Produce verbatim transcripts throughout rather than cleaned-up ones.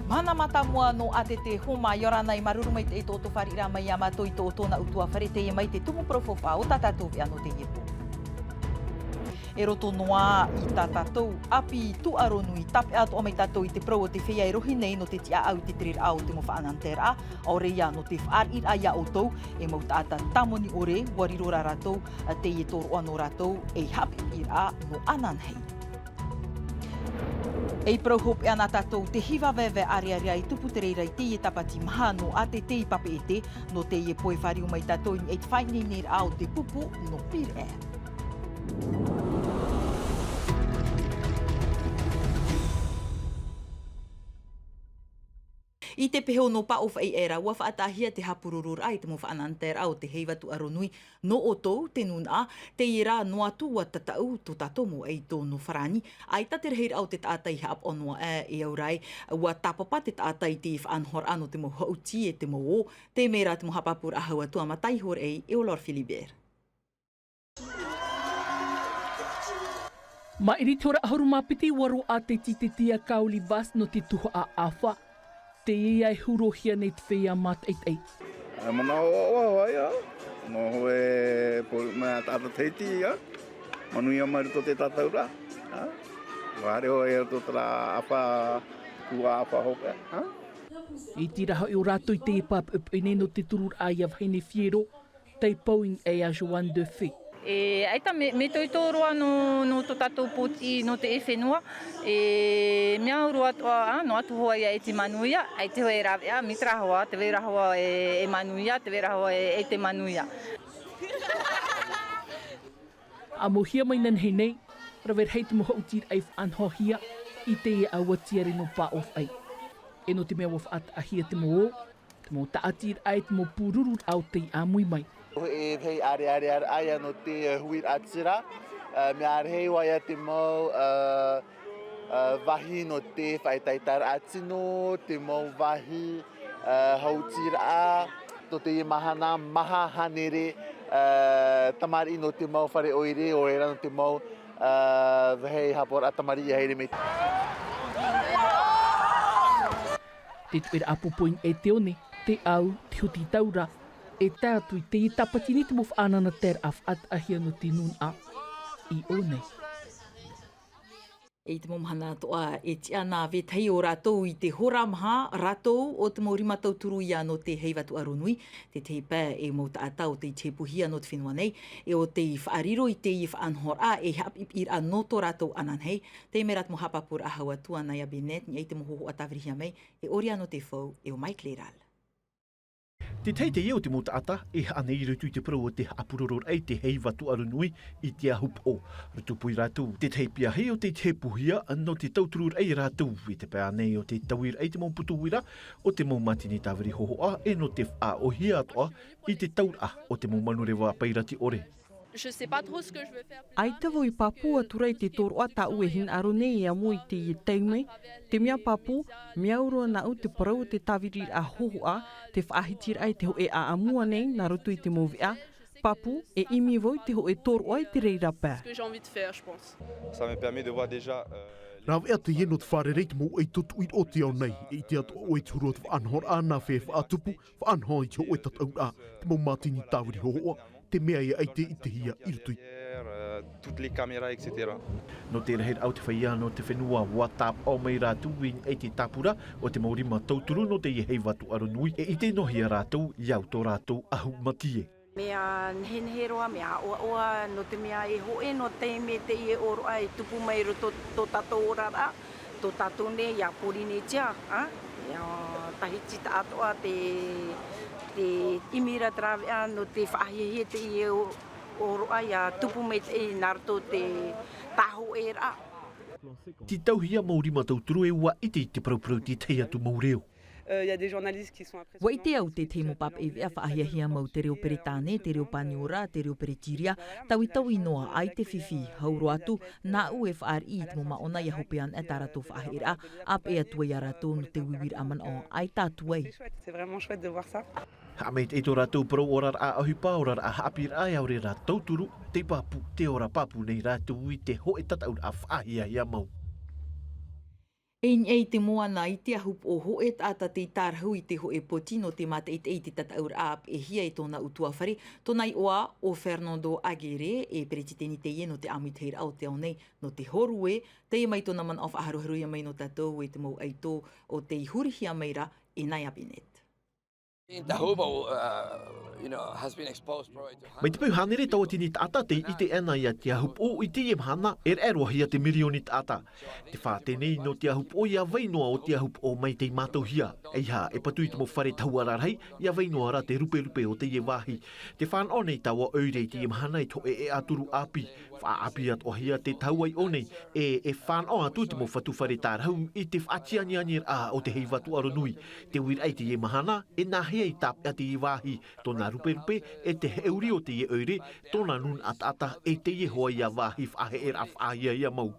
Mahana mātāmua nō ʻĀtete Homa, ʻia ora na, māuruuru maitaʻi i tō ʻoutou fāriʻiraʻa mai iā mātou i tō ʻoutou nā ʻutuāfare, teie mai te tumu parau faufaʻa o tā tātou veʻa nō teie pō. E roto noa i tā tātou ʻāpī tūʻaro nui, tāpeʻa atoʻa mai tātou i te parau o te feiā e rohi nei nō te tiʻaʻau i te tereraʻa o te mau faʻanahoraʻa, ʻaore ia nō te fāriʻiraʻa iā ʻoutou, e mau taʻata tāmoni ʻore, ʻua riro rā rātou, teie tōroʻa nō rātou, ei haʻapiʻiraʻa nō ananahi. Ei parau hopeʻa nā tātou, te hiva vaevae ʻārearea i tupu te reira i teie tāpati maha nō ʻĀtete i Papeʻete, nō teie pō e fāriu mai tātou i niʻa i te faʻaineineraʻa o te pupu nō Pīraʻe. I te peho nō Pāʻōfaʻi aʻera, ʻua faʻataʻahia te haʻapurororaʻa i te mau faʻanahoraʻa o te heiva tūʻaro nui nō ʻoutou, te nūnaʻa, teie rā noa atu ʻua tataʻu tō tātou mau ʻaito nō Farāni, ʻaita te rahiraʻa o te taʻata i haʻapaʻo noa aʻe e au ra ai, ʻua tāpapa te taʻata i te faʻanahoraʻa nō te mau haʻuti e te mau ō, te mea rā te mau haʻapāpūraʻa hau atu ā mata iho ra ai e ʻo Laure Philibert. Maʻiri te hora ʻahuru mā piti, ʻua roaʻa te tīteti a Kaoli Vas nō te tuhaʻa ʻāfa. Teie e hūrohia nei te feiā mātaʻitaʻi. E manaʻo ʻoaʻoa hoʻi, ā. Nō hoʻi e pō-, mea taʻata Tahiti, ā. Manuia mai roto te tātauraʻa, ā. ʻUa haere hoʻi i roto terā ʻāfa, tuhaʻa ʻāfa hopeʻa, ā. E tīrā hoʻi ō rātou i teie pāpaʻipaʻi nei nō te tururaʻa iā Vahine Fiero, tei pau i niʻa iā Joanne Defay. E, ʻaita, mea, mea toitō roa nō, nō tō tātou pōtiʻi, nō te fenua. E, mea au roa atoʻa, ā, noa atu hoʻi ia e te manuia, ʻaita hoʻi e rāveʻa, mai terā hoʻi, tē vai ra hoʻi e, e manuia, tē vai ra hoʻi e, e te manuia. ʻAmuhia mai nanahi nei, rave rahi te mau haʻutiraʻa i faʻanahohia i teie ʻāua tiare nō Pāʻōfaʻi. E nō te mea ʻua faʻataʻahia te mau ō, te mau tāʻatiraʻa e te mau pūrururaʻa o tei ʻāmui mai. E vāhi ʻārearea ia nō te huiraʻatira, ā, mea rahi hoʻi ia te mau, ā, ā, vāhi nō te faʻaʻetaʻetaraʻa tino, te mau vāhi, ā, haʻutiraʻa, tō teie mahana, maha hānere, ā, tamariʻi nō te mau fare ʻoire, ʻaore rā nō te mau, ā, vāhi haʻapaʻoraʻa tamariʻi e haere mai. Te tuʻeraʻa pōpō i niʻa i te one, te ʻau, te huti taura, e tae atu i teie tāpati nei te mau faʻanahoraʻa faʻataʻahia nō te nūnaʻa i ʻō nei. I te mau mahana atoʻa e tiʻa na, vetahi o rātou i te hora maha, rātou ʻo te mau rima tauturu ia nō te heiva tūʻaro nui, tētahi pae e mau taʻata ʻo tei tihepuhia nō te fenua nei, e ʻo tei faʻariro i teie faʻanahoraʻa e haʻapiʻipiʻiraʻa nō tō rātou ananahi, te mea rā te mau haʻapāpūraʻa hau atu ā Naya Bennett, i niʻa i te mau hōhoʻa tāvirihia mai, e ʻo Riano Tefau, e ʻo Mike Leral. Tētahi teie o te mau taʻata e haʻa nei i roto i te parau o te haʻapurororaʻa i te heiva tūʻaro nui i te ahupoʻo. Tupu ia rātou, tētahi piahi o te tihepuhia nō te tautururaʻa ia rātou i te pae nei o te tauiraʻa i te mau putu uira o te mau mātini tāviri hōhoʻa, e nō te faʻaʻohia atoʻa i te tauraʻa o te mau manureva pairati ʻore. Je sais pas trop ce que je veux faire plus tard. ʻAita vau i pāpū atu ra i te tōroʻa tāʻu e hinaʻaro nei e amo i teie taime. Te mea pāpū, mea au roa nāʻu te parau o te tāviriraʻa hōhoʻa, te faʻahitiraʻa i te hōʻē ʻāʻamu ānei nā roto i te mau veʻa. Pāpū, e ʻimi vau i te hōʻē tōroʻa i te reira pae. Ce que j'ai envie de faire, je pense. Ça me permet de voir déjà, euh, Rāveʻa teie nō te fārerei i te mau ʻaito tuʻiroʻo o te ao nei, e ʻite atoʻa ʻoe i te huru o te faʻanahoraʻa nā hea e faʻatupu, faʻanaho i te hōʻē tataʻuraʻa, te mau mātini tāviri hōhoʻa, te mea e ʻaita e ʻitehia i roto i. Euh, toutes les caméras, et cetera. Nō te rahiraʻa o te feiā nō te fenua, ʻua tāpaʻo mai rātou i niʻa i te tāpura o te mau rima tauturu nō teie heiva tūʻaro nui, e ʻite noa hia rātou i au tō rātou ahu mātie. Mea nehenehe roa, mea ʻoaʻoa, nō te mea e hōʻē noa taime teie ʻōroʻa e tupu mai i roto tō tātou oraraʻa, tō tātou nei iā Pōrīnetia, ā, iā Tahiti taʻatoʻa te, te ʻimi ra te rāveʻa nō te faʻahiahia teie ʻō-, ʻōroʻa ʻia tupu maitaʻi nā roto te tāhōʻēraʻa. Tītauhia mau rima tauturu e ʻua ʻite i te paraparau i tētahi atu mau reo. Euh, il y a des journalistes qui sont à présent. ʻUa ʻite au tētahi mau pāpaʻi veʻa faʻahiahia mau te reo Peretāne, te reo Paniora, te reo Peretiria, taui-taui noa, ʻaita e fifi, hau roa atu, nāʻu e fāriʻi i te mau māʻona ʻia hope ana tā rātou faʻaheʻeraʻa, ʻāpeʻe atu ai iā rātou nō te uiuiraʻa manaʻo, ʻaita atu ai. C'est chouette, c'est vraiment chouette de voir ça. Haʻamaitaʻi tō rātou parau oraraʻa ʻohipa, oraraʻa haʻapiʻiraʻa, e ʻaore rā tauturu, tei pāpū, tē ora pāpū nei rātou i te hōʻē tataʻuraʻa faʻahiahia mau. E niʻa i te moana, i te ahupoʻo hōʻē taʻata tei tārahu i te hōʻē poti nō te mātaʻitaʻi i te tataʻuraʻa peʻehia e tōna ʻutuāfare, tōna iʻoa ʻo Fernando Aguirre, e peretiteni teie nō te ʻāmuitahiraʻa o te ao nei nō te hōrue. Teie mai tōna manaʻo faʻaharuharuhia mai nō tātou e te mau ʻaito o tei hurihia mai ra e Naya Bennett. Mai te peu hānere tauatini taʻata tei ʻite ana iā te ahupoʻo i teie mahana, e raʻe roa hia te mirioni taʻata. Te fā tenei nō te ahupoʻo ia vai noa o te ahupoʻo mai tei mātauhia. Eiaha e patu i te mau fare tahuʻa rarahi, ia vai noa ra te ruperupe o teie vāhi. Te fānaʻo nei taua ʻoire i teie mahana i te hōʻē ʻeʻa turu ʻāpī. Faʻaʻāpī atoʻa hia te tahuʻa iʻo nei, e e fānaʻo atu i te mau fatu fare tārahu i te faʻatianianiraʻa o te heiva tuʻaro nui. Te uiraʻa i teie mahana, e nāhea i tāpeʻa teie vāhi, tōna ruperupe, e te heʻeuri o teie ʻoire, tōna nūnaʻa taʻata, e teie hoʻi ia vāhi faʻaheʻeraʻa faʻahiahia mau.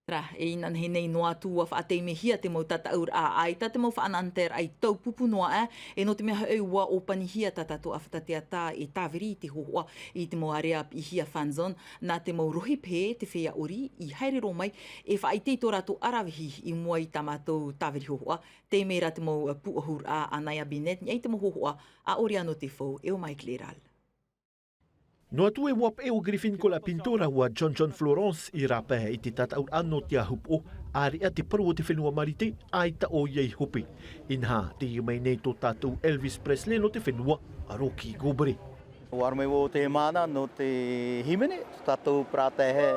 Ra, e inanahi nei noa atu ua faʻataimehia te mau tataʻuraʻa ʻaita te mau faʻanahoraʻa i taupupu noa aʻe, e nō te mea hoʻi ua ʻōpanihia tā tātou ʻāfata teata e tāviri i te hōhoʻa i te mau area piʻihia fan zone, nā te mau rohi pehē te feiā ʻori i haere roa mai e faʻaʻite i tō rātou ʻaravihi i mua i tā mātou tāviri hōhoʻa. Tei mea rā te mau pūʻohuraʻa a Naya Bennett, i niʻa i te mau hōhoʻa a Oriano Defoe e ʻo Mike Leral. Noa atu e ua peʻe o Griffin Colapinto rāua John John Florence i rāpae i te tataʻuraʻa nō te ahupoʻo, ʻāreʻa te paru o te fenua Marite, ʻaita ʻoia i hope. Inaha, teie mai nei tō tātou Elvis Presley nō te fenua, a Rocky Gobre. Ua aro mai vau te mana nō te hīmene, tō tātou parataehe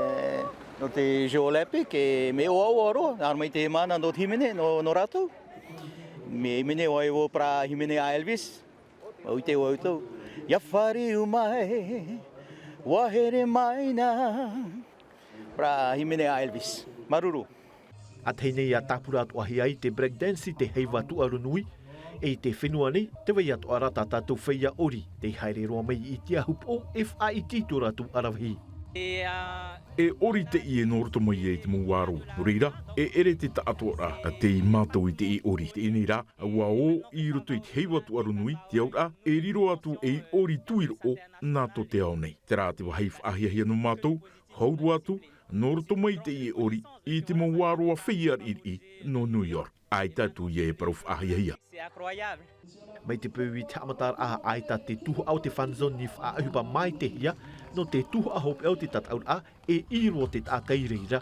nō te Jeux Olympiques, e mea ʻoaʻoa roa, aro mai te mana nō te hīmene, nō, nō rātou. Mea hīmene, ʻoia vau para hīmene a Elvis. Ua ʻite vau tau. Ia fāriu mai, ua here mai na. Ra hīmene a Elvis. Māuruuru. ʻA tahi nei ia tāpura atoʻa hia ai te break dance i te heiva tuʻaro nui. E i te fenua nei, tē vai atoʻa ra tā tātou feiā ʻori, tei haere roa mai i te ahupoʻo e faʻaʻite i tō rātou ʻaravihi. E ʻori teie nō roto mai ai te mau aro. Nō reira, e ʻere te taʻatoʻaraʻa tei mātau i teie ʻori. Teie nei rā, ua ō i roto i te heiva tuʻaro nui, te auraʻa, e riro atu ei ʻori tuiroʻo nā tō te ao nei. Terā te vāhi faʻahiahia nō mātou, hau roa atu, nō roto mai teie ʻori, i te mau aro a feiā riʻiriʻi nō New York. ʻAita atu ia e parau faʻahiahia. Mai te peu i te haʻamataraʻa, ʻaita te tuhaʻa o te fan zone i faʻaʻohipa maitaʻihia, nō te tuhaʻa hopeʻa o te tataʻuraʻa, e ʻī roa te taʻata i reira.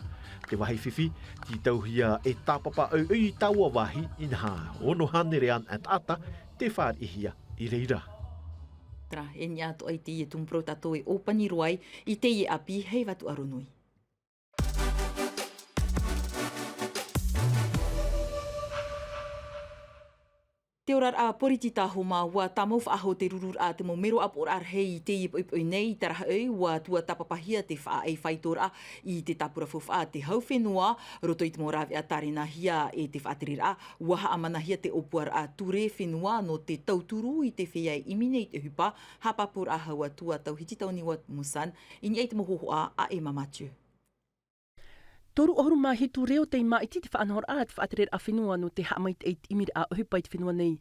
Te vāhi fifi, tītauhia e tāpapa ʻoiʻoi i taua vāhi, inaha, ono hānere ana taʻata, tē fāriʻihia i reira. Terā, e niʻa atoʻa i teie tumu parau tātou e ʻōpani roa ai, i teie ʻāpī heiva tuʻaro nui. Te oraraʻa poritita homa, ua tāmau faʻahou te rururaʻa te mau mero ʻāpoʻoraʻa rahi i teie poʻipoʻi nei, i te rahi ʻoi, ua tuatāpapahia te faʻaʻai faitoraʻa i te tāpura faufaʻa a te hau fenua, roto i te mau rāveʻa tārenahia e te faʻatereraʻa, ua haʻamanahia te ʻōpuaraʻa ture fenua nō te tauturu i te feiā e ʻimi nei i te ʻohipa, haʻapāpūraʻa hau atu a Tauhiti Tauniua Musan, i niʻa i te mau hōhoʻa a Emma Mathieu. Toru ʻahuru mā hitu reo tei māʻiti te faʻanahoraʻa a te faʻatereraʻa fenua nō te haʻamaitaʻi i te ʻimiraʻa ʻohipa i te fenua nei.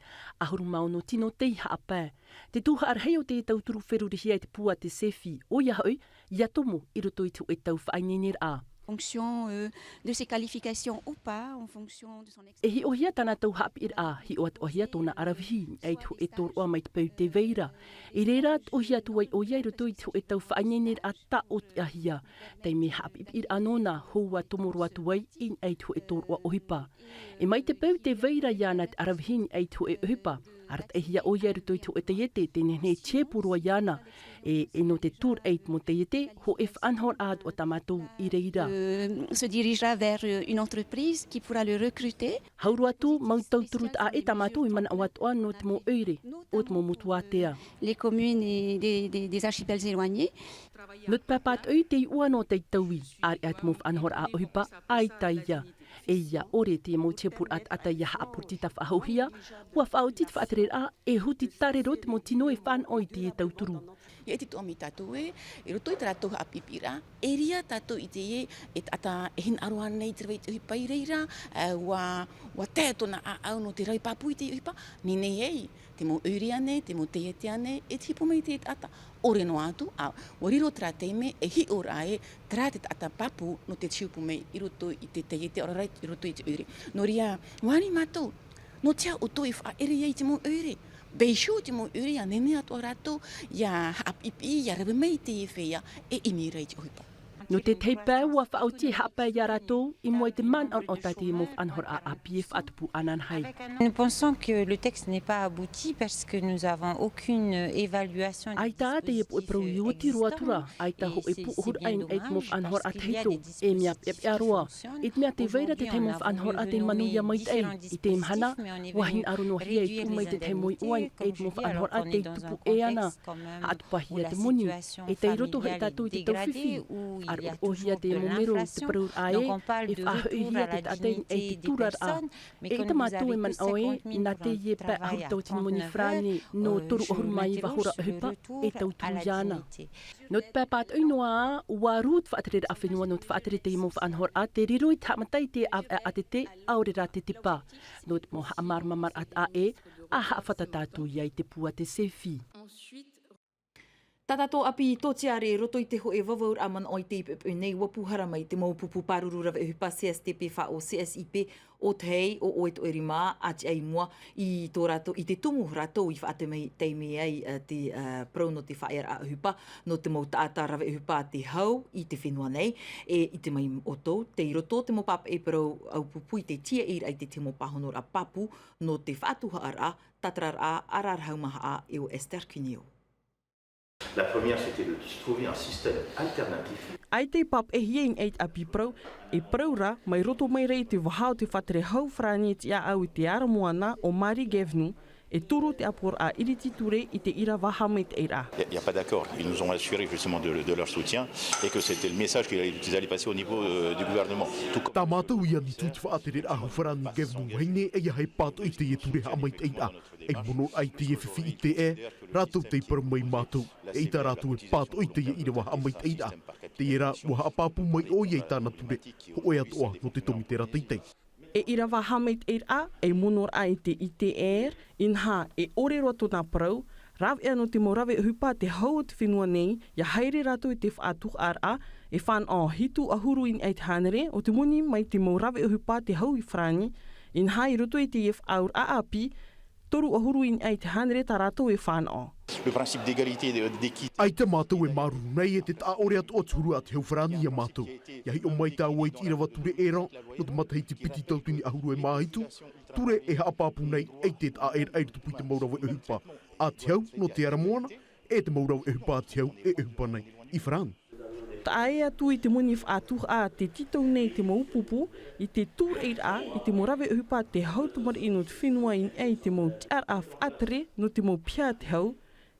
ʻAhuru mā ono tino tei haʻapae. Te tuhaʻa rahi o te tauturu ferurihia e te pū a te SEFI, ʻoia hoʻi, ia tomo i roto i te hōʻē tau faʻaineineraʻa. Fonction, euh, de ses qualifications ou pas, en fonction de son ex- E hiʻohia tāna tau haʻapiʻiraʻa, hiʻo atoʻahia tōna ʻaravihi, i te hōʻē tōroʻa mai te peu tē vai ra. I reira, toʻohia atu ai ʻoia i roto i te hōʻē tau faʻaineineraʻa tāʻotiʻahia. Taime haʻapiʻipiʻiraʻa nōna, hou ā tomo roa atu ai i niʻa i te hōʻē tōroʻa ʻohipa. E mai te peu tē vai ra iāna te ʻaravihi i niʻa i te hōʻē ʻohipa, arataʻihia ʻoia i roto i te hōʻē taiete, tē nehenehe e tiapu roa iāna, e, e nō te tūraʻi i te mau taiete, hōʻē faʻanahoraʻa atoʻa tā mātou i reira. Euh, se dirigera vers, euh, une entreprise qui pourra le recruter. Hau roa atu, mau tauturu taʻa ʻē tā mātou e manaʻo atoʻa nō te mau ʻoire o te mau motu ātea. Les communes et des, des, des archipels éloignés. Nō te pae pātoʻi, te iʻoa nō tei taui, ʻāreʻa te mau faʻanahoraʻa ʻohipa, ʻaita ia. E ia ʻore te mau tiapuraʻa taʻata ia haʻaporitita faʻahouhia, ua faʻaoti te faʻatereraʻa, e huti tārero te mau tino e fānaʻo i te tauturu. Ia ʻite atoʻa mai tātou ē, i roto i tā rātou haʻapiʻipiʻiraʻa, e riro tātou i teie, e taʻata e hinaʻaro nei i te rave i te ʻohipa i reira, ā, ʻua, ʻua tae tōna ʻāʻau nō te rave pāpū i te ʻohipa, nehenehe ē, te mau ʻoire ānei, te mau taiete ānei, e te hipo mai te taʻata, ʻore noa atu, ā, ʻua riro terā taime, e hiʻoraʻa ē, terā te taʻata pāpū nō te tiʻapu mai i roto i te taiete, ʻaore rā i roto i te ʻoire. Nō reira, ʻua ani mātou, nō te aha ʻoutou e faʻaʻere ai i te mau ʻoire? Beiho te mau ʻoire, ʻia nehenehe atoʻa rātou, ʻia haʻapiʻipiʻi, ʻia rave mai i teie feiā, e ʻimi ra i te ʻohipa. Nō te tahi pae, ʻua faʻaoti e haʻapae ia rātou, i mua i te manaʻonaʻo tā te mau faʻanahoraʻa ʻāpī e faʻatupu ananahi. Nous pensons que le texte n'est pas abouti parce que nous avons aucune évaluation du dispositif existant. ʻAita teie poʻe parau i oti roa atu ra, ʻaita hōʻē pūʻohuraʻa i niʻa i te mau faʻanahoraʻa tahito, e mea peʻapeʻa roa. I te mea tē vai ra te tahi mau faʻanahoraʻa tei manuia maitaʻi, i teie mahana, ʻua hinaʻaro noa hia e tuʻu mai te tahi mau iʻoa i niʻa i te mau faʻanahoraʻa tei tupu ʻē ana. Haʻatupahia te moni, e tei roto hoʻi tātou i te tau fifi. Faʻaroʻohia te mau mero, te parauraʻa ē, e faʻahoʻihia te taʻata i niʻa i te turaraʻa. Eʻita mātou e manaʻo ē, nā teie pae ʻahuru tauatini moni farāni nō toru ʻahuru mā iva hora ʻohipa, e tauturu iāna. Nō te pae pātoʻi noa, ʻua rū te faʻatereraʻa fenua nō te faʻatere teie mau faʻanahoraʻa, tē riro i te haʻamata i te ʻāvaʻe ʻātete, ʻaore rā te tepa. Nō te mau haʻamāramarama taʻa ʻē, ʻa haʻafata tātou ia i te pū a te SEFI. Tā tātou ʻāpī tōtiare i roto i te hōʻē vavauraʻa manaʻo i teie poʻipoʻi nei, ʻua pūhara mai te mau pupu pāruru rave ʻohipa C S T P faʻo C S I P, ʻo Tei, ʻo ʻOe Toʻerima, ʻa tiʻa i mua i tō rātou, i te tumu rātou i faʻatere mai, taime ai, ā, te, ā, parau nō te faʻaearaʻa ʻohipa, nō te mau taʻata rave ʻohipa te hau i te fenua nei, e ʻite mai ʻoutou, tei roto te mau pāpaʻi parau ʻaupupu i te tiaʻiraʻa i te tahi mau pāhonoraʻa pāpū, nō te faʻatuhaʻaraʻa, tātararaʻa, ʻararahau mahaʻa, e ʻo Esther Cuneo. La première, c'était de se trouver un système alternatif. ʻAita e pāpaʻihia i niʻa i te ʻāpī parau, e parau ra, mai roto mai ra i te vaha o te faʻatere hau farāni e tiʻaʻau i te ara moana ʻo Marie Guévenoux, e turu te ʻāpoʻoraʻa iriti ture i te ʻīrava haʻamaitaʻiraʻa. Il y a, il y a pas d'accord. Ils nous ont assuré justement de, de leur soutien et que c'était le message qu'ils allaient, qu'ils allaient passer au niveau, euh, du gouvernement. Tout comme... Tā mātou i ani atu i te faʻatereraʻa hau farāni Guévenoux vahine, ʻeiaha e pātoʻi i teie ture haʻamaitaʻiraʻa. E mono ai teie fifi I T R, rātou tei parau mai mātou, eʻita rātou e pātoʻi i teie ʻīrava haʻamaitaʻiraʻa. Teie rā, ʻua haʻapāpū mai ʻoia i tāna ture, hōʻē atoʻa nō te tōmitera teitei. E ʻīrava haʻamaitaʻiraʻa, e monoraʻa i te I T R, inaha, e ʻore roa tōna parau, rāveʻa nō te mau rave ʻohipa te hau o te fenua nei, ʻia haere rātou i te faʻatuhaʻaraʻa, e fānaʻo hitu ʻahuru i niʻa i te hānere, o te moni mai te mau rave ʻohipa te hau i farāni, inaha i roto i teie faʻaauraʻa ʻāpī, toru ʻahuru i niʻa i te hānere tā rātou e fānaʻo. Le principe d'égalité et de, d'équité. ʻAita mātou e māuruuru nei e te taʻa ʻore atoʻa te huru a te hau farāni ia mātou. ʻIa hiʻo mai tāua i te ʻīrava ture ʻEran, nō te matahiti piti tauatini ʻahuru e mā hitu, ture e haʻapāpū nei, ʻei te taʻa ʻē raʻa i tupu i te mau rave ʻohipa a te hau, nō te ara moana, e te mau rave ʻohipa a te hau, e ʻohipa nei, i Farāni. Taʻa ʻē atu i te moni faʻatuhaʻa tē tītau nei te mau pupu, i te tūraʻiraʻa, i te mau rave ʻohipa te hau tamariʻi nō te fenua i niʻa i te mau tiʻaraʻa faʻatere nō te mau piha te hau,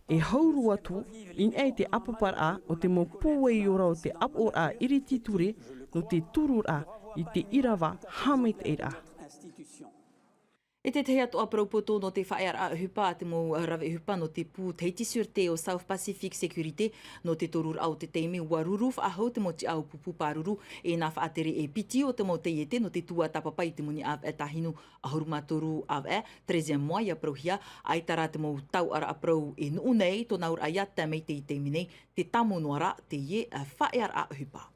e hau roa atu, i niʻa i te ʻāpaparaʻa o te mau pūai ora o te ʻāpoʻoraʻa iriti ture nō te tururaʻa i te ʻīrava haʻamaitaʻiraʻa. E te tahi atoʻa parau poto nō te faʻaearaʻa ʻohipa a te mau rave ʻohipa nō te pū Tahiti Sûreté ʻo South Pacific Security, nō te toruraʻa o te taime ʻua ruru faʻahou te mau tiʻa ʻaupupu pāruru, e nā faʻatere e piti o te mau taiete nō te tuatāpapa i te moni ʻāvaʻe tāhinu ʻahuru mā toru ʻāvaʻe, treizième mois ʻia parauhia, ʻaita rā te mau tauʻaraʻa parau e nuʻu nei, tōna auraʻa ʻia tae mai i te taime nei, tē tāmau noa ra teie faʻaearaʻa ʻohipa.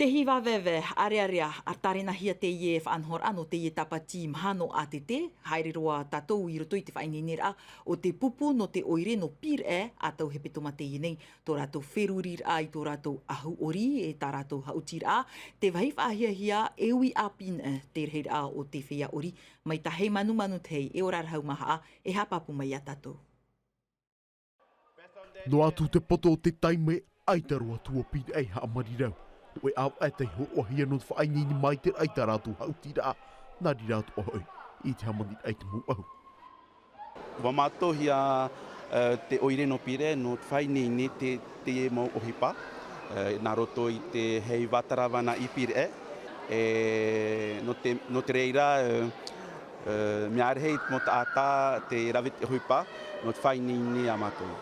Te hiva veve, ʻārearea, ʻa tārenahia teie faʻanahoraʻa nō teie tāpati maha nō ʻātete, haere roa tātou i roto i te faʻaineineraʻa o te pupu nō te ʻoire nō Pīraʻe, ʻa tau hepetoma teie nei, tō rātou feruriraʻa i tō rātou ʻahu ʻori, e tā rātou haʻutiraʻa, te vāhi faʻahiahia, e ui ʻāpī nei te rahiraʻa o te feiā ʻori, mai tā Heimanumanu Tei, e ʻo Rarahau Mahaʻa, e haʻapāpū mai ia tātou. Noa atu te poto o te taime, ʻaita roa atu ʻo Pīraʻe e haʻamarirau. Hōʻē ʻāvaʻe tei hōroʻahia nō te faʻaineine maitaʻi i tā rātou haʻutiraʻa, nā reira atoʻa hoʻi i te hāmaniraʻa i te mau ʻahu. ʻUa mātauhia, e, te ʻoire nō Pīraʻe, nō te faʻaineine te, te mau ʻohipa, e, nā roto i te heiva taravana i Pīraʻe, e, nō te, nō te reira, e, e, mea rahi te mau taʻata te rave i te ʻohipa, nō te faʻaineine ia mātou.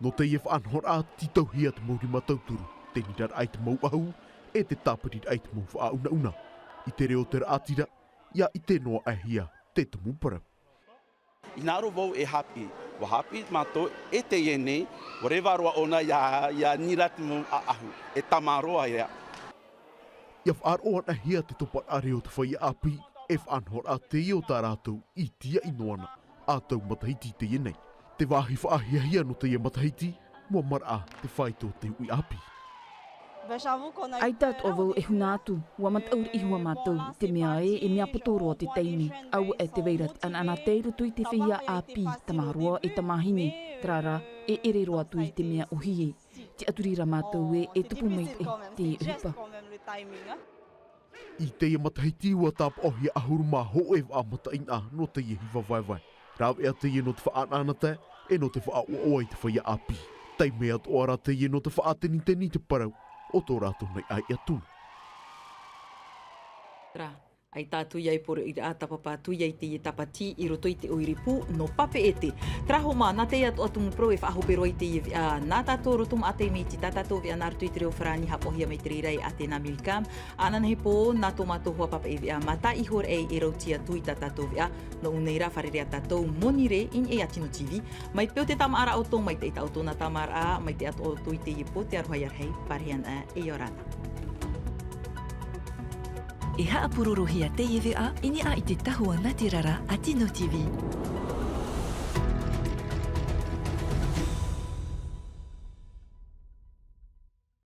Nō teie faʻanahoraʻa, tītauhia te mau rima tauturu, te niraraʻa i te mau ʻahu, e te tāpiriraʻa i te mau faʻaunauna. I te reo o te raʻatira, ʻia ʻite noa aʻe hia te tumu parau. Hinaʻaro vau e haʻapiʻi, ʻua haʻapiʻi mātou e teie nei, ʻua reva roa ʻōna ʻia, ʻia nira te mau ʻahu, e tamaroa ia. ʻIa faʻaroʻo anaʻe hia te toparaʻa reo o te feiā ʻāpī, e faʻanahoraʻa teie o tā rātou i tīaʻi noa na ʻa tau matahiti i teie nei. Te vāhi faʻahiahia nō teie matahiti, ʻua maraʻa te faito o te uʻi ʻāpī. ʻAita atoʻa vau e huna atu, ʻua mataʻu riʻi iho ā mātou, i te mea ē, e mea poto roa te taime, ʻaua e tē vai ra te ʻanaʻanatae i roto i te feiā ʻāpī, tamaroa e tamāhine, terā rā, e ʻere roa atu i te mea ʻōhie. Tiʻaturi rā mātou ē, e tupu maitaʻi te ʻohipa. I teie matahiti, ʻua tāpaʻohia ʻahuru mā hōʻē vaʻa mataʻeinaʻa nō teie hiva vaevae. Rāveʻa teie nō te faʻaʻanaʻanatae, e nō te faʻaʻoaʻoa i te feiā ʻāpī. Taime atoʻa rā teie nō te faʻateniteni i te parau o tō rātou nei ʻāiʻa tumu. Terā, ʻaita atu ia i poroʻi rā, tāpapa atu ia i teie tāpati i roto i te ʻoire pū nō Papeʻete. Terā hoʻi mā, nā teie atoʻa tumu parau e faʻahope roa i teie veʻa nā tātou roto maʻa te miti, tā tātou veʻa nā roto i te reo farāni, haʻapaʻohia mai te reira e Atena Milcam. Ananahi pō, nā tō mātou hoa papaʻi veʻa, mātā iho rā e rauti atu i tā tātou veʻa. Nō ʻū nei rā, fārerei ā tātou, moni rē, i niʻa iā Tino TV. Mai te peu tē tāmāʻa ra ʻoutou, maitaʻi tā ʻoutou nā tāmāʻaraʻa, maitaʻi atoʻa ʻoutou i teie pō, te aroha ia rahi, pārahi ana, e ʻia ora na. E haʻapurorohia teie veʻa i niʻa i te tahua nātirara a Tino TV.